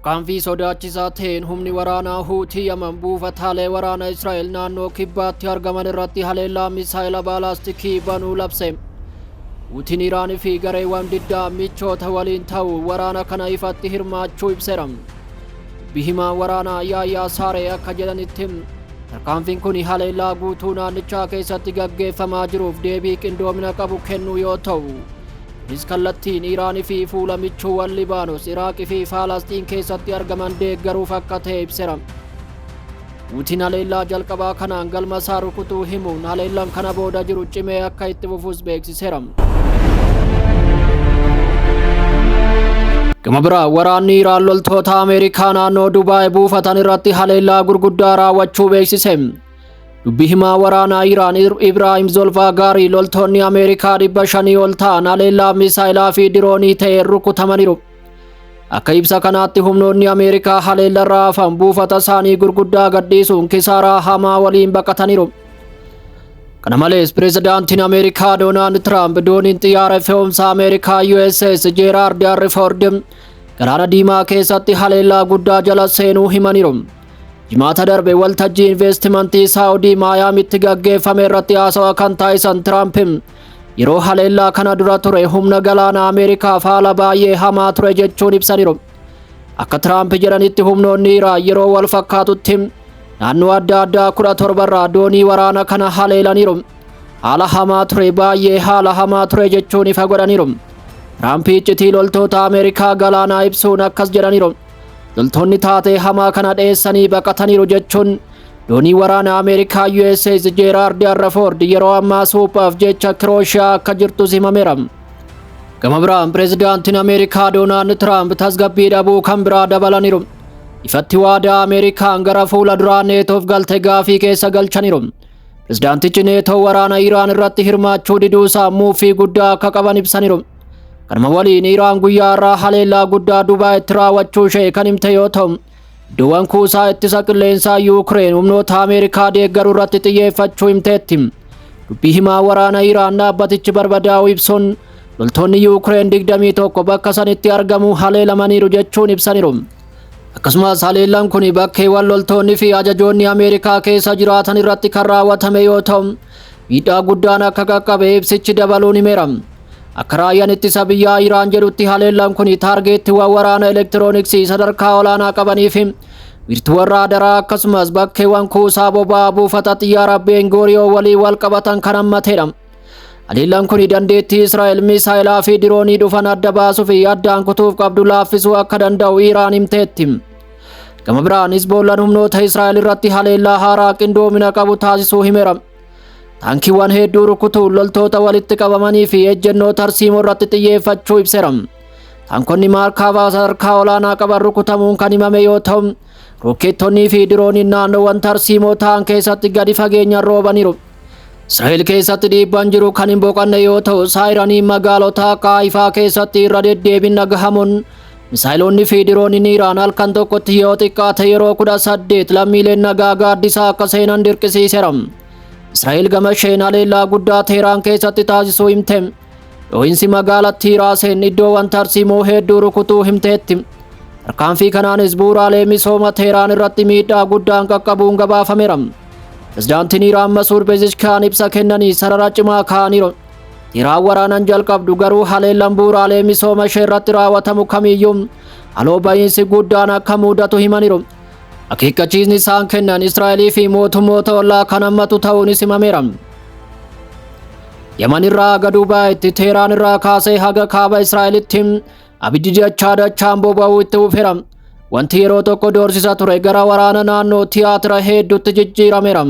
Tarkaanfii sodaachisaa ta'een humni waraanaa Huutii Yaman buufataalee waraana Israa'el naannoo kibbaatti argaman irratti haleellaa misaayila baalaastikii banuu labse. Huutiin Iraanii fi gareewwan diddaa michoota waliin ta'u waraana kana ifatti hirmaachuu ibseera. Dubbi himaan waraanaa Yaayyaa Saaree akka jedhanitti, tarkaanfiin kun haleellaa guutuu naannichaa keessatti gaggeeffamaa jiruuf deebii qindoomina qabu kennuu yoo ta'u, kunis kallattiin Iraanii fi fuula michuuwwan Libaanos, Iraaqii fi Faalasxiin keessatti argaman deeggaruuf akka ta'e ibseera. Huutiin haleellaa jalqabaa kanaan galma isaa rukutuu himuun, haleellaan kana booda jiru cimee akka itti fufus beeksiseera. Gama biraa, waraanni Iraan loltoota Ameerikaa naannoo Dubaay buufatan irratti haleellaa gurguddaa raawwachuu beeksise. Dubbi himaa waraanaa Iraan Ibraahim Zolfaagaarii loltoonni Ameerikaa 500 ol ta'an haleellaa misaayilaa fi diroonii ta'een rukutamaniiru. Akka ibsa kanaatti, humnoonni Ameerikaa haleellarraa hafan buufata isaanii gurguddaa gadhiisuun kisaaraa hamaa waliin baqataniiru. Kana malees, pirezidaantiin Ameerikaa Doonaald Tiraamp dooniin xiyyaara fe'umsa Ameerikaa USS Jeeraard R. Ford Galaana Diimaa keessatti haleellaa guddaa jala seenuu himaniiru. Jimaata darbe waltajjii investimentii Saawudii Maayaamitti gaggeeffame irratti haasawaa kan taasisan Tiraamp, yeroo haleellaa kana dura ture humna galaana Ameerikaaf haala baay'ee hamaa ture jechuun ibsaniiru. Akka Tiraamp jedhanitti, humnoonni Iraan yeroo wal fakkaatutti naannoo adda addaa 17 irraa doonii waraana kana haleelaniiru. Haala hamaa ture, baay'ee haala hamaa ture jechuun ifa godhaniiru. Tiraamp iccitii loltoota Ameerikaa galaanaa ibsuun akkas jedhaniiru. Loltoonni taatee hamaa kana dheessanii baqataniiru jechuun, doonii waraana Ameerikaa USS Jeeraard R. Ford yeroo ammaa suphaaf jecha Kirooshiyaa akka jirtus himameera. Gama biraan, pirezidaantiin Ameerikaa Doonaald Tiraamp tasgabbii dhabuu kan biraa dabalaniiru. Ifatti waadaa Ameerikaan gara fuula duraa Neetoof galte gaafii keessa galchaniiru. Pirezidaantichi Neetoo waraana Iraan irratti hirmaachuu diduusaa muufii guddaa akka qaban ibsaniiru. Kanuma waliin, Iraan guyyaa irraa haleellaa guddaa Dubaayitti raawwachuu ishee kan himte yoo ta'u, iddoowwan kuusaa ittisa qilleensaa Yuukireen humnoota Ameerikaa deeggaruu irratti xiyyeeffachuu himteetti. Dubbii himaa waraana Iraan dhaabbatichi barbadaa'uu ibsuun, loltoonni Yuukireen 21 bakka sanitti argamu haleelamaniiru jechuun ibsaniiru. Akkasumas, haleellaan kun bakkeewwan loltoonni fi ajajoonni Ameerikaa keessa jiraatan irratti kan raawwatame yoo ta'u, miidhaa guddaan akka qaqqabe ibsichi dabaluun himeera. Akka raayyaan ittisa biyyaa Iraan jedhutti, haleellaan kun taargeettiiwwan waraana elektirooniksii sadarkaa olaanaa qabanii fi wiirtuuwwan raadaraa, akkasumas bakkeewwan kuusaa boba'aa buufata xiyyaara Beengooriyoo waliin wal qabatan kan hammatedha. Haleellaan kun dandeettii Israa'el misaayilaa fi diroonii dhufan adda baasuu fi addaan kutuuf qabdu laaffisuu akka danda'u Iraan himteetti. Gama biraan, Hizboollaan humnoota Israa'el irratti haleellaa haaraa qindoomina qabu taasisuu himeera. Taankiiwwan hedduu rukutuun loltoota walitti qabamanii fi ejjennoo tarsiimoo irratti xiyyeeffachuu ibseera. Taankonni Maarkaavaa sadarkaa olaanaa qaban rukutamuun kan himame yoo ta'u, rokkeettonnii fi dirooniin naannoowwan tarsiimoo ta'an keessatti gadi fageenyaan roobaniiru. Israa'el keessatti dhiibbaan jiru kan hin boqanne yoo ta'u, saayiranii magaalota akka Haifaa keessatti irra deddeebiin dhagahamuun, misaayilonni fi dirooniin Iraan halkan tokkotti yoo xiqqaate yeroo 18 lammiileen nagaa gaaddisaa akka seenan dirqisiiseera. Israa'el gama isheen haleellaa guddaa Teheraan keessatti taasisuu himte. Dho'iinsi magaalattii raaseen iddoowwan tarsiimoo hedduu rukutuu himteetti. Tarkaanfii kanaanis bu'uuraalee misooma Teheraan irratti miidhaa guddaan qaqqabuun gabaafameera. Pirezidaantiin Iraan Masuud Pezeshkiyan ibsa kennanii sarara cimaa kaa'aniiru. Iraan waraanan jalqabdu, garuu haleellaan bu'uuraalee misooma ishee irratti raawwatamu kamiyyuu haloo bahiinsi guddaan akka mudatu himaniiru. Akeekkachiisni isaan kennan Israa'elii fi mootummoota ollaa kan hammatu ta'uunis himameera. Yaman irraa haga Dubaayitti, Teheraan irraa kaasee haga kaaba Israa'elitti abiddi dachaa dachaan boba'uu itti fufeera. Wanti yeroo tokko doorsisa ture gara waraana naannoo tiyaatira hedduutti jijjiirameera.